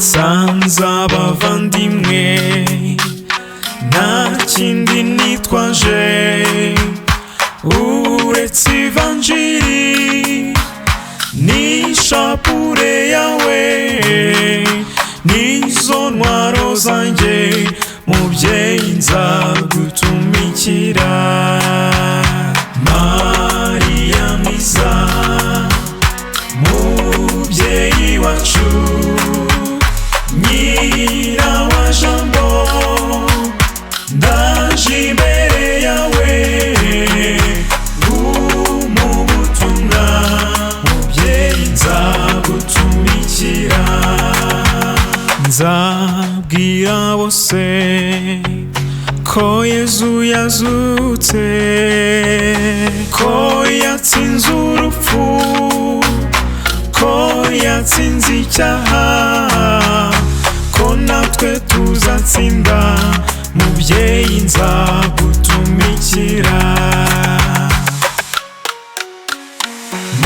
Nsanze abavandimwe nta kindi nitwaje uretse ivanjiri n'ishapure yawe, nizo ntwaro zanjye mubyeyi nzagutumikira. Mariya mwiza mubyeyi wacu, nyina wa Jambo, ndaje imbere yawe mu butumwa, mubyeyi nzagutumikira. Nzabwira bose ko Yezu yazutse, ko yatsinze urupfu, ko yatsinze icyaha, ko natwe tuzatsinda, mubyeyi nzagutumikira.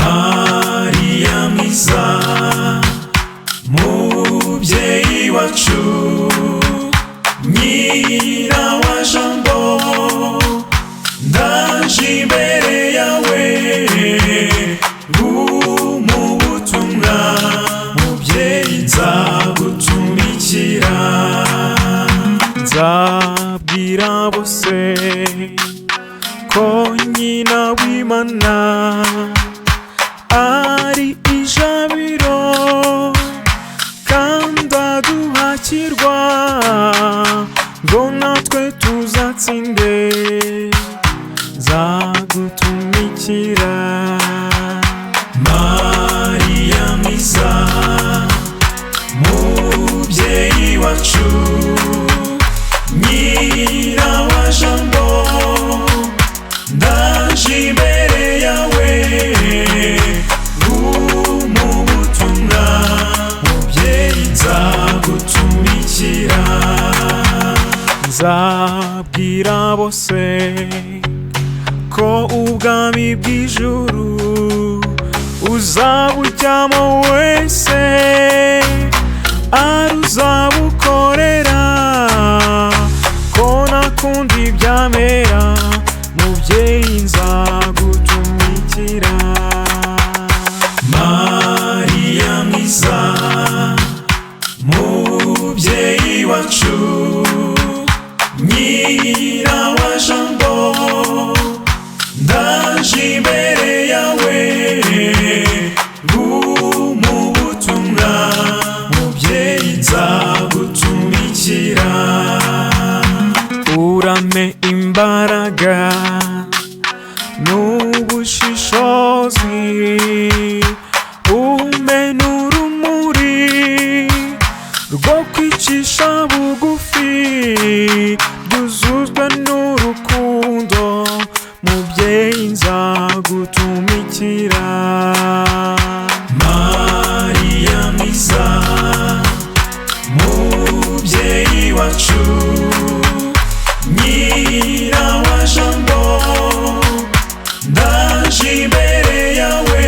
Mariya mwiza mubyeyi wacu, nyina wa Jambo, ndaje imbere yawe mu butumwa, mubyeyi nzagutumikira. Nzabwira bose ko nyina w'Imana ari ijabiro kandi aduhakirwa, ngo natwe tuzatsinde, nzagutumikira. Mariya mwiza mubyeyi wacu, nyina wa Jambo, ndaje imbere yawe mu butumwa, mubyeyi nzagutumikira. Nzabwira bose ko ubwami bw'ijuru uzabujyamo wese ari uzabukorera, ko nakundi byamera, mubyeyi nzagutumikira. Mariya mwiza mubyeyi wacu, nyina wa Jambo, ndaje imbere yawe mu butumwa, mubyeyi nzagutumikira. Urame imbaraga n'ubushishozi, umpe n'urumuri rwo kwicisha bugufi, byuzuzwe n'urukundo, mubyeyi nzagutumikira. Mariya mwiza mubyeyi wacu, nyina wa Jambo, ndaje imbere yawe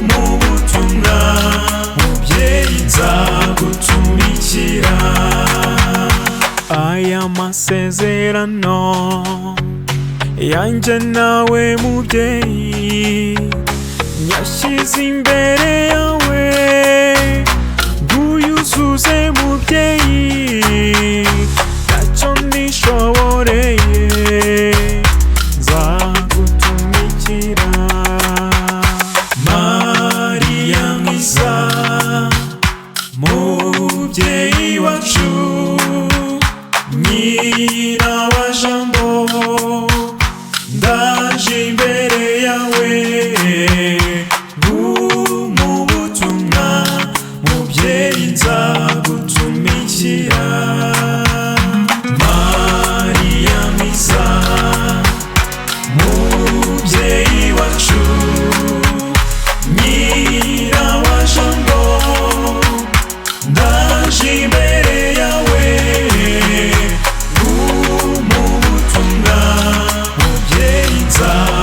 mu butumwa, mubyeyi nzagutumikira. Aya masezerano yanjye nawe mubyeyi nyashyize imbere yawe, nguyuzuze mubyeyi, ntacyo nishoboreye, nzagutumikira. Mariya mwiza mubyeyi wacu, nyina wa Jambo, ndaje imbere yawe mu butumwa, mubyeyi nzagutumikira. Mariya mwiza mubyeyi wacu, nyina wa Jambo, ndaje imbere yawe mu butumwa, mubyeyi nzagutumikira.